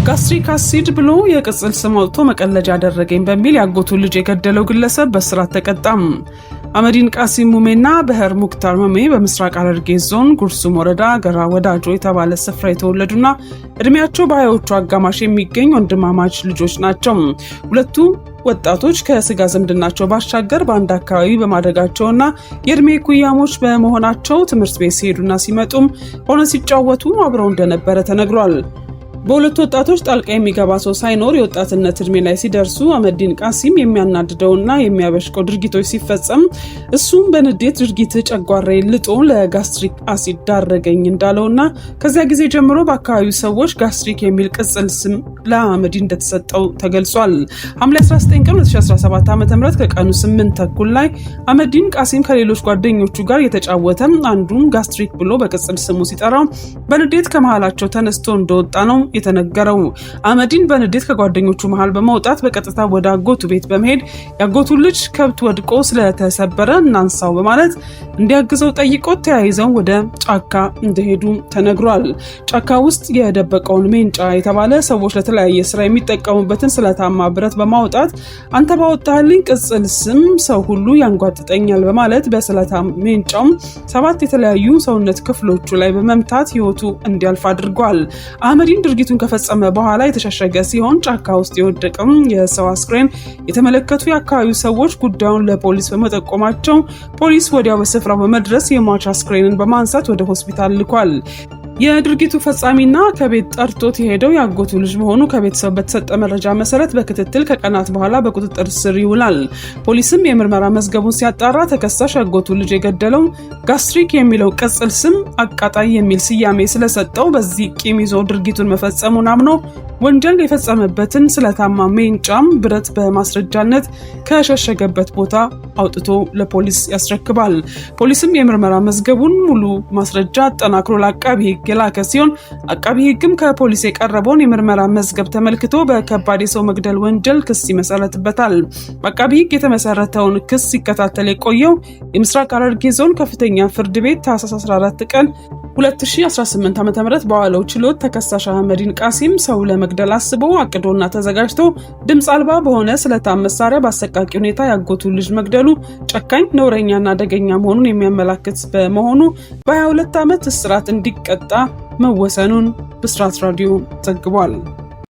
Gastric acid ብሎ የቅጽል ስም አውጥቶ መቀለጃ አደረገኝ በሚል ያጎቱን ልጅ የገደለው ግለሰብ በእስራት ተቀጣም። አመዲን ቃሲም ሙሜና በህር ሙክታር ሙሜ በምስራቅ ሐረርጌ ዞን ጉርሱም ወረዳ ገራ ወዳጆ የተባለ ስፍራ የተወለዱና እድሜያቸው በ20ዎቹ አጋማሽ የሚገኝ ወንድማማች ልጆች ናቸው። ሁለቱ ወጣቶች ከስጋ ዝምድናቸው ባሻገር በአንድ አካባቢ በማደጋቸውና የእድሜ እኩያሞች በመሆናቸው ትምህርት ቤት ሲሄዱና ሲመጡም ሆነ ሲጫወቱ አብረው እንደነበረ ተነግሯል። በሁለቱ ወጣቶች ጣልቃ የሚገባ ሰው ሳይኖር የወጣትነት እድሜ ላይ ሲደርሱ አመዲን ቃሲም የሚያናድደውና የሚያበሽቀው ድርጊቶች ሲፈጸም እሱም በንዴት ድርጊት ጨጓራዬን ልጦ ለ gastric acid ዳረገኝ እንዳለውና ከዚያ ጊዜ ጀምሮ በአካባቢው ሰዎች gastric የሚል ቅጽል ስም ለአመዲን እንደተሰጠው ተገልጿል። ሐምሌ 19 ቀን 2017 ዓ.ም ከቀኑ 8:30 ላይ አመዲን ቃሲም ከሌሎች ጓደኞቹ ጋር የተጫወተ አንዱን gastric ብሎ በቅጽል ስሙ ሲጠራው በንዴት ከመሃላቸው ተነስቶ እንደወጣ ነው የተነገረው። አመዲን በንዴት ከጓደኞቹ መሃል በመውጣት በቀጥታ ወደ አጎቱ ቤት በመሄድ የአጎቱ ልጅ ከብት ወድቆ ስለተሰበረ እናንሳው በማለት እንዲያግዘው ጠይቆት ተያይዘው ወደ ጫካ እንደሄዱ ተነግሯል። ጫካ ውስጥ የደበቀውን ሜንጫ የተባለ ሰዎች ለተለያየ ስራ የሚጠቀሙበትን ስለታማ ብረት በማውጣት አንተ ባወጣህልኝ ቅጽል ስም ሰው ሁሉ ያንጓጥጠኛል በማለት በስለታም ሜንጫውም 7 የተለያዩ ሰውነት ክፍሎቹ ላይ በመምታት ህይወቱ እንዲያልፍ አድርጓል። አህመዲን ድርጊቱን ከፈጸመ በኋላ የተሸሸገ ሲሆን ጫካ ውስጥ የወደቀው የሰው አስክሬን የተመለከቱ የአካባቢው ሰዎች ጉዳዩን ለፖሊስ በመጠቆማቸው ፖሊስ ወዲያው በስፍራው በመድረስ የሟች አስክሬንን በማንሳት ወደ ሆስፒታል ልኳል። የድርጊቱ ፈጻሚና ከቤት ጠርቶት የሄደው የአጎቱ ልጅ መሆኑ ከቤተሰብ በተሰጠ መረጃ መሰረት በክትትል ከቀናት በኋላ በቁጥጥር ስር ይውላል። ፖሊስም የምርመራ መዝገቡን ሲያጣራ ተከሳሽ ያጎቱ ልጅ የገደለው gastric የሚለው ቅጽል ስም አቃጣይ የሚል ስያሜ ስለሰጠው በዚህ ቂም ይዞ ድርጊቱን መፈጸሙን አምኖ ወንጀል የፈጸመበትን ስለታማ ሜንጫም ብረት በማስረጃነት ከሸሸገበት ቦታ አውጥቶ ለፖሊስ ያስረክባል። ፖሊስም የምርመራ መዝገቡን ሙሉ ማስረጃ አጠናክሮ ለአቃቢ ሕግ የላከ ሲሆን አቃቢ ሕግም ከፖሊስ የቀረበውን የምርመራ መዝገብ ተመልክቶ በከባድ የሰው መግደል ወንጀል ክስ ይመሰረትበታል። በአቃቢ ሕግ የተመሰረተውን ክስ ሲከታተል የቆየው የምስራቅ ሐረርጌ ዞን ከፍተኛ ፍርድ ቤት ታህሳስ 14 ቀን 2018 ዓ.ም በዋለው ችሎት ተከሳሽ አህመዲን ቃሲም ሰው ለመግደል አስቦ አቅዶና ተዘጋጅቶ ድምፅ አልባ በሆነ ስለታም መሳሪያ በአሰቃቂ ሁኔታ ያጎቱ ልጅ መግደሉ ጨካኝ፣ ነውረኛና አደገኛ መሆኑን የሚያመላክት በመሆኑ በ22 ዓመት እስራት እንዲቀጣ መወሰኑን ብስራት ራዲዮ ዘግቧል።